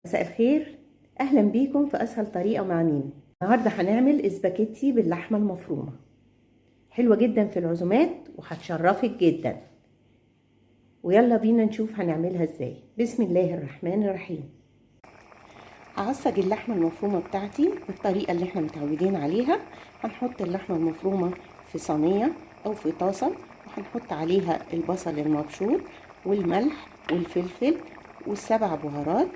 مساء الخير، اهلا بيكم في اسهل طريقه مع ميمي. النهارده هنعمل اسباجيتي باللحمه المفرومه، حلوة جدا في العزومات وهتشرفك جدا. ويلا بينا نشوف هنعملها ازاي. بسم الله الرحمن الرحيم. هعصج اللحمة المفرومه بتاعتي بالطريقة اللي احنا متعودين عليها. هنحط اللحمة المفرومه في صينية او في طاسه، وهنحط عليها البصل المبشور والملح والفلفل والسبع بهارات،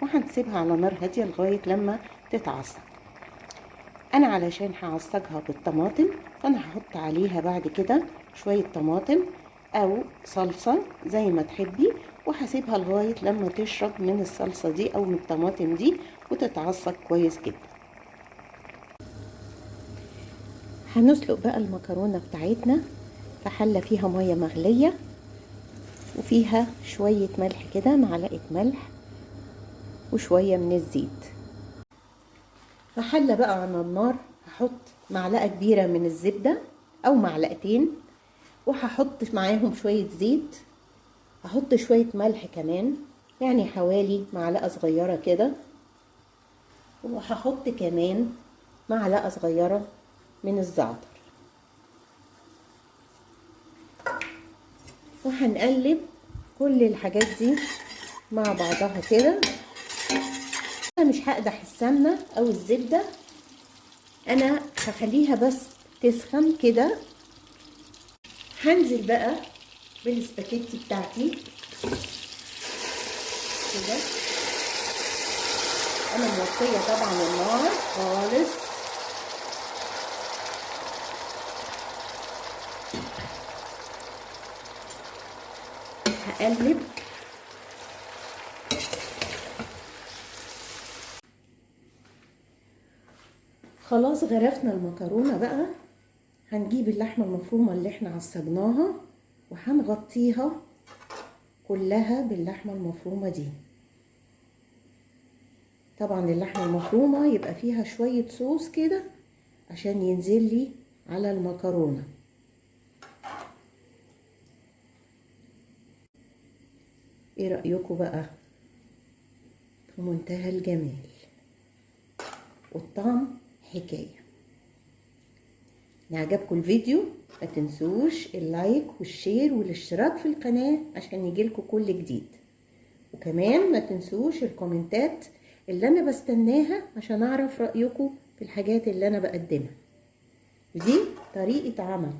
وهنسيبها على نار هادية لغاية لما تتعصج. انا علشان هعصجها بالطماطم فانا هحط عليها بعد كده شوية طماطم او صلصه زي ما تحبي، وهسيبها لغاية لما تشرب من الصلصه دي او من الطماطم دي وتتعصج كويس جدا. هنسلق بقى المكرونه بتاعتنا في حله فيها مية مغليه وفيها شوية ملح كده، معلقه ملح وشوية من الزيت. في حله بقى على النار هحط معلقه كبيرة من الزبدة او معلقتين، وهحط معاهم شوية زيت، هحط شوية ملح كمان، يعني حوالي معلقه صغيرة كده، وهحط كمان معلقه صغيرة من الزعتر، وهنقلب كل الحاجات دي مع بعضها كده. انا مش هقدح السمنة او الزبدة، انا هخليها بس تسخن كده. هنزل بقى بالسباكيتي بتاعتي كده، انا موطيه طبعا النار خالص. هقلب خلاص. غرفنا المكرونه بقى، هنجيب اللحمة المفرومه اللي احنا عصجناها وهنغطيها كلها باللحمه المفرومه دي. طبعا اللحمة المفرومه يبقى فيها شوية صوص كده عشان ينزل لي على المكرونه. ايه رايكم بقى؟ في منتهى الجمال والطعم حكاية. عجبكم الفيديو ما تنسوش ال like وال share والاشتراك في القناة عشان يجيلكم كل جديد، وكمان ما تنسوش الكومنتات اللي انا بستناها عشان اعرف رأيكم في الحاجات اللي انا بقدمها. ودي طريقة عمل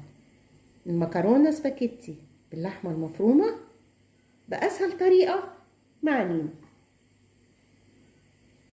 المكرونة سباكيتي باللحمة المفرومة بأسهل طريقة مع ميمي.